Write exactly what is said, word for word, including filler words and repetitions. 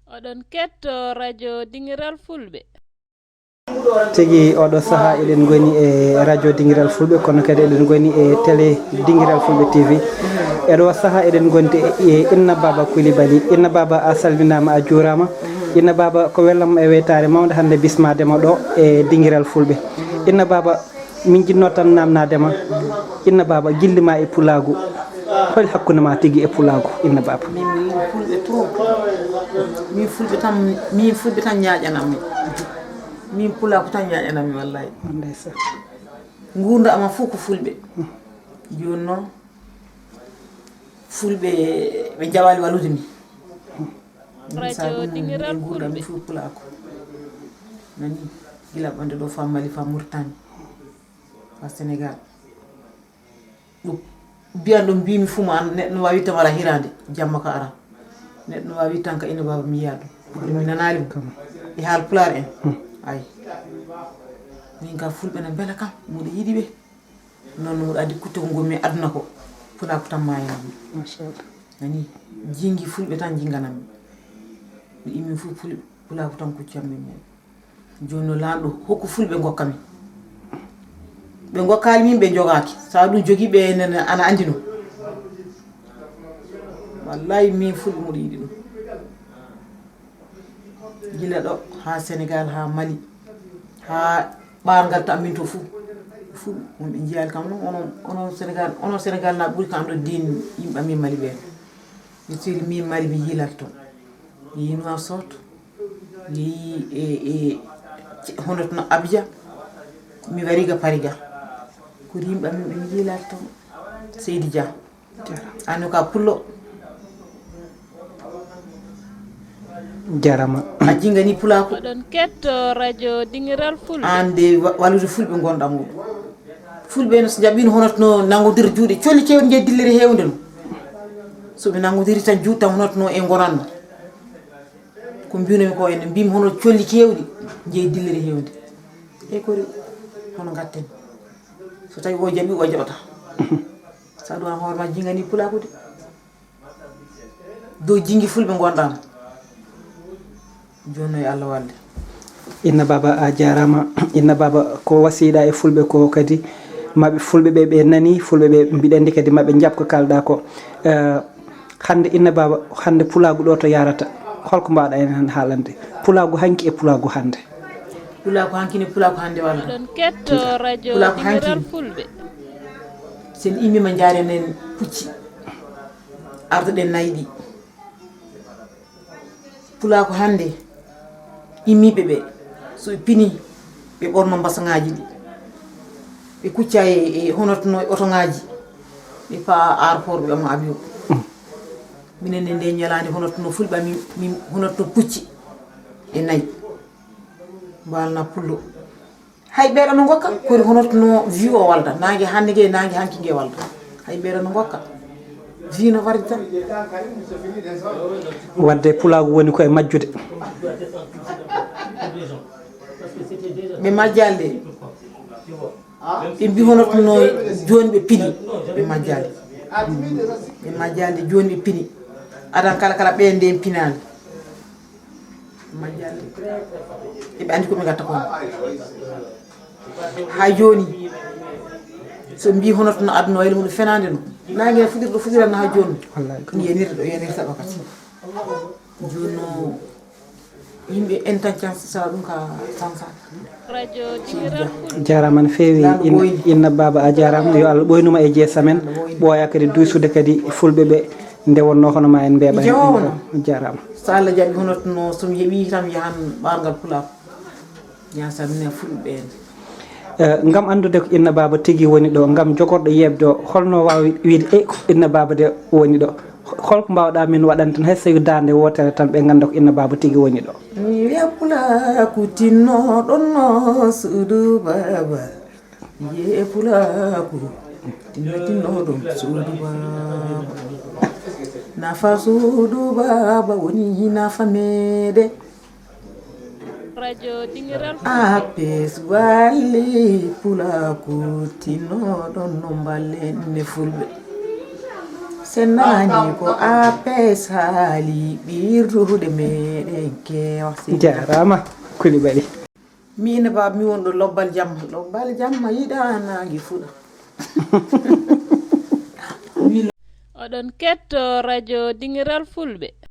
Oɗon ketto radio Dingiral Fulɓe. Tigi oɗo saha eɗen goni e radio Dingiral Fulɓe, kono kadi eɗen goni e télé Dingiral Fulɓe T V. Eɗo saha eɗen gondi e Inna Baba Koulibaly. Inna Baba, a salminama, a juurama. Inna Baba, ko welnam e weytare mawde hande bismadema ɗo e Dingiral Fulɓe. Inna Baba, min jinno tan namnadema, Inna Baba, gilli ma e pulagu, hol hakkunde ma tigi e pulagu, Inna Baba? Min fulɓe trop. Min fulɓe tan, min fulɓe tan ñaaƴanammi. Min pulaaku tan ñaaƴanammi, wallahi. Ndeysan. Nguurndam am fof ko fulɓe. Jooni noon, fulɓe ɓe njaɓaali wallude mi. Min sa radio ɗum Dingiral e nguurndam mi Fulɓe. Fof pulaaku. Nani, gila ɓande ɗo fa Mali, fa Mauritanie, fa Sénégal. Ɗum mbiyan ɗum mbimi fuu ma, neɗɗo no wawi tan wala hirande, jamma ka ara. Neɗɗo no wawi tan ka ina baba mi yiya ɗum. Kono mi nanali mo e haal pulaar en. Ay, min ka fulɓe na mbela kam, muɗo yiɗi ɓe. Noon no muɗo addi kutte ko ngommi aduna ko, pulaaku tan mayanami. Machallah. Nani, jingi fulɓe tan jinganami. Mi immi fof pul- pulaaku tan kuccammi mum. Jooni no laamɗo hokku fulɓe ngokka min. Ɓe ngokkaali min, ɓe njogaaki. Sa ɗum jogii ɓe, enen ana anndi ɗum. Wallahi, min fulɓe muɗo yiɗi ɗum. Gila ɗo haa Senegal, haa Mali, haa ɓaarngal to amin to fuu. Fuu wonɓe njiyaali kam ɗum, onon, onon Senegal, onon Senegal na ɓuri kam ɗo diin yimɓe amin Mali ɓeen. Mi seli min Mali mi yiilat toon. Mi yii Nouakchott, mi yii e, e, hono tono Abidjan, mi wari ga Paris ga. Ko yimɓe amin ɓe mi yiilat toon. Seydi Dia. Ano ka pullo. Jarama. A jingani pulako. Oɗon ketto radio Dingiral Fulɓe. An de wa- wallude fulɓe gonɗa muɗum. Fulɓe no so jaɓino hono no nanngodira juuɗe colli kewɗe njeyi dillere hewnde no. So ɓe nanngodiri tan juuɗe tan hono no e gonanno. Ko mbinomi ko ene mbimi hono colli kewɗi njeyi dillere hewnde. E kori hono gatten. So tawi o jaɓi o jaɓata. Sa ɗum an hoore ma jingani pulaku de. Dow jingi fulɓe gonɗam. Jooni yo Allah walde. Inna baba a jarama. Inna baba ko wasiɗa e fulɓe ko kadi maɓe fulɓe ɓe ɓe nani fulɓe ɓe mbiɗa andi kadi maɓe jaɓ ko kalɗa ko. Eh, hande inna baba hande pulagu ɗo to yarata holko mbawɗa en hen haalande pulagu hanki e pulagu hande? Pulaku hanki ne pulaku hande walla? Oɗon ketto radio Pulaku hanki Dingiral Fulɓe. Sen immima jaren en pucci arduɗen nayi ɗi. Pulaaku hannde immiiɓe ɓe so ɓe pinii ɓe ɓorno mbasaŋaaji ɗi ɓe kucca e e honotono e otoŋaaji ɓe pa'a aéroport ɓe ɓama avion. Minen ne nde ñalaande honotono fulɓe amin min honotono pucci e nayi mbaalna pullo. Hay ɓeeɗo no ngokka kori hono no vi o walda nange hannde nge nange hanki nge walda. Hay ɓeeɗo no ngokka vi no wardi tan. Wadde pulaagu woni koye majjude. Ɓe majjali de ɓe mbi hono no jooni ɓe pini ɓe majjali. Ɓe majjali de jooni ɓe pini adan kala kala ɓeen nde pinaali. Majjal eɓe andi koɓe gatta kon. Ha joni so mbi honoto no aduna wayla muɗum fenade no nangue fuɗirɗo fuɗiranno ha joni. Wallahi ko yenirɗo yenirta ɗo kadi. Joni no yimɓe intelligence sala ɗum ka sansa. Jarama no fewi. Inna baba a jarama yo allah ɓoynuma e jeesa men. Ɓooya kadi duysude kadi fulɓe ɓe. Nde wonno hono ma en mbeɓa hen. Jarama. So allah jaɓi hono no somi heeɓi tan yahan ɓargal pulaar. Yahan salmina fulɓe ɓen. Ngam anndude ko inna baaba tigi woni ɗo ngam jogorɗo yeeɓde o holno waawi wiyde e ko inna baaba de woni ɗo? Holko mbaawɗaa min waɗande tan hay so tawii daande wootere tan ɓe ngannda ko inna baaba tigi woni ɗo? Mi wiya pulaaku tinnooɗo no suudu baaba. Ye pulaaku tinno tinno ɗum suudu baaba. Nafa suudu baaba woni nafa meɗe. Apes walli pulaaku tinno ɗon no mballen ne fulɓe. Sennani ko apes haali ɓirdude meɗen kewa. Jarama Koulibaly. Min ba mi won ɗo lobbal jamma, lobbal jamma yiɗa nangi fuɗa. Oɗon ketto radio dingiral fulɓe.